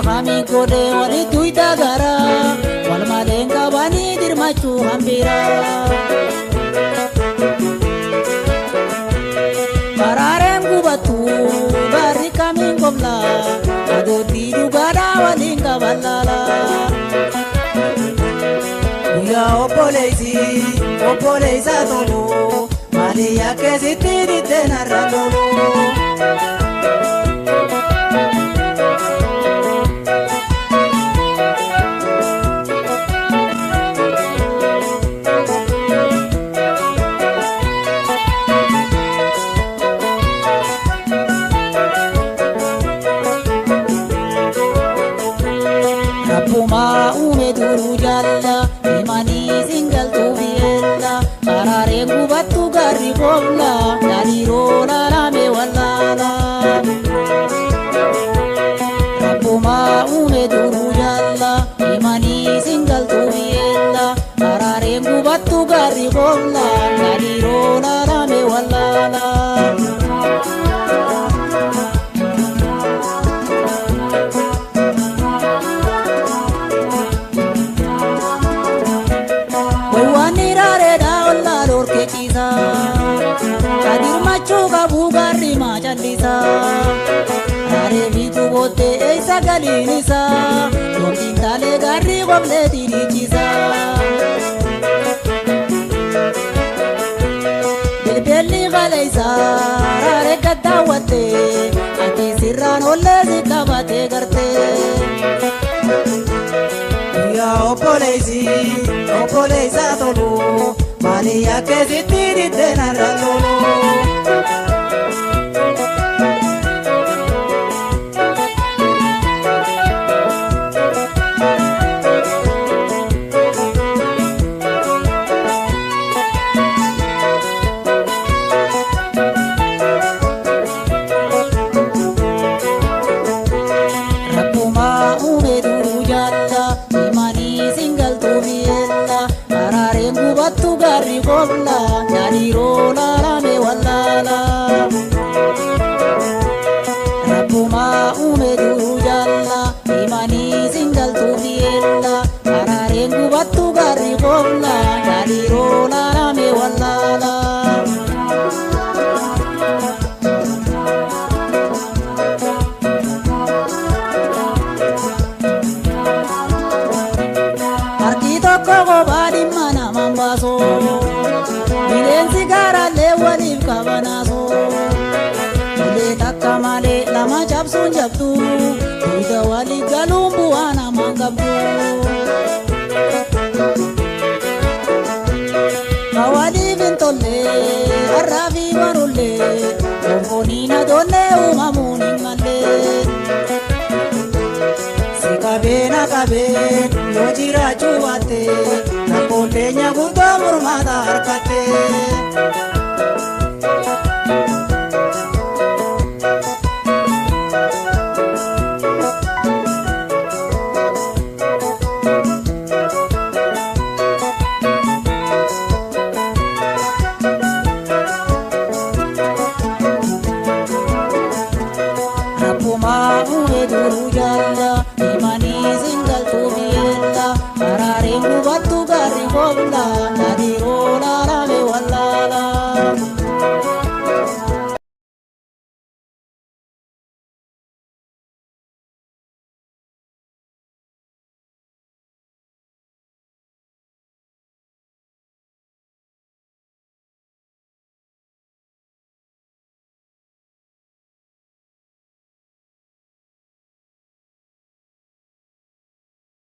Kami godhe walitti uyta garaa wal maleen qabanii dirmachuu hambiraa. Baraareen gubattu barri kamiin gobla adoottii dhugaadhaa waliin qaban laala. Guyyaa obboleessi obboleessa tolu maali akkeessitti diddee narra tolu. Rabbumaa uume duruu jaalla himanii singaltuu bi'eella baraareen gubattu garri qobla yaadhiroo laalame wallaala. Rabbumaa uume duruu jaalla himanii singaltuu bi'eella baraareen gubattu garri qobla yaadhiroo laalame wallaala. Waywaanni raareedha ollaa lorkee ciisa. Kadirmachuu qabu garri maa callisa. Raaree biituu booddee eessa galiin isaa. Yookiin taalee garri qoblee diriichisa. Bilbilli qaleessa raaree gad daawwattee ati sirraan ollee si qabatee gartee. Guyyaa obboleessi obboleessa tolu maali akkeessitti diddee narra tolu. Rabbumaa uume duruu jaalla himanii singaltuu bi'eella baraareen gubattu garri qobla yaadhiroo laalame wallaala. Rabbumaa uume duruu jaalla himanii singaltuu bi'eella baraareen gubattu garri qobla yaadhiroo laalame wallaala. Harki tokko kophaa dhimma namaan baasu. Bineensi gaaraallee waliif qabanaasu. Ulee takka malee lama cabsuun jabdu. Duuda walii galuun bu'aa namaan qabdu. Ka waliif hin tolle har'aa fi barullee gonfooniin adoollee uumamuun hin malle. Si qabee na qabee yoo jiraachuu baatte rakkoon teenya guutuu mormaata harkatte. Rabbumaa uume duruu jaalla